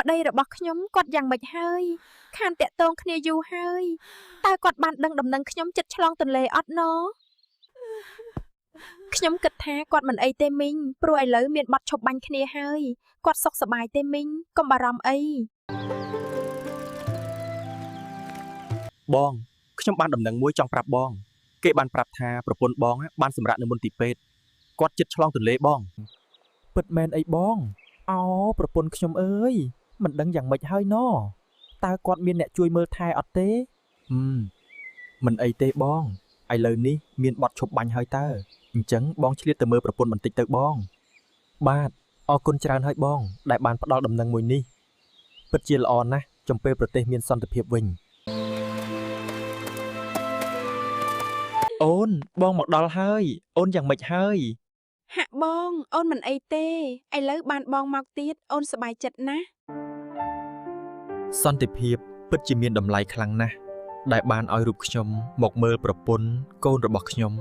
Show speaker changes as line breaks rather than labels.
ប្តីរបស់ខ្ញុំគាត់យ៉ាងម៉េចហើយខានតាក់ទងគ្នាយូរហើយតើគាត់បានដឹងដំណឹងខ្ញុំចិត្តឆ្លងទន្លេអត់ណខ្ញុំគិតថាគាត់មិនអីទេមីងព្រោះឥឡូវមានបទឈប់បាញ់គ្នាហើយគាត់សុខសប្បាយទេមីងកុំបារម្ភអី
បងខ្ញុំបានដំណឹងមួយចង់ប្រាប់បង គេបានប្រាប់ថាប្រពន្ធបងបានសម្រាកនៅមន្ទីរពេទ្យគាត់ជិតឆ្លងទន្លេបងពិតមែនអីបងអូប្រពន្ធខ្ញុំអើយមិនដឹងយ៉ាងម៉េចហើយណតើគាត់មានអ្នកជួយមើលថែអត់ទេហឹមមិនអីទេបងឥឡូវនេះមានបទឈប់បាញ់ហើយតើអញ្ចឹងបងឆ្លៀតទៅមើលប្រពន្ធបន្តិចទៅបង បាទអរគុណច្រើនហើយបង ដែលបានផ្ដល់ដំណឹងមួយនេះពិតជាល្អណាស់ចំពេលប្រទេសមានសន្តិភាពវិញ អូនបងមកដល់ហើយ អូនយ៉ាងម៉េចហើយ
ហាក់បង អូនមិនអីទេឥឡូវបានបងមកទៀតអូនសប្បាយចិត្តណាស់
សន្តិភាពពិតជាមានតម្លៃខ្លាំងណាស់ដែលបានឲ្យរូបខ្ញុំមកមើលប្រពន្ធកូនរបស់ខ្ញុំ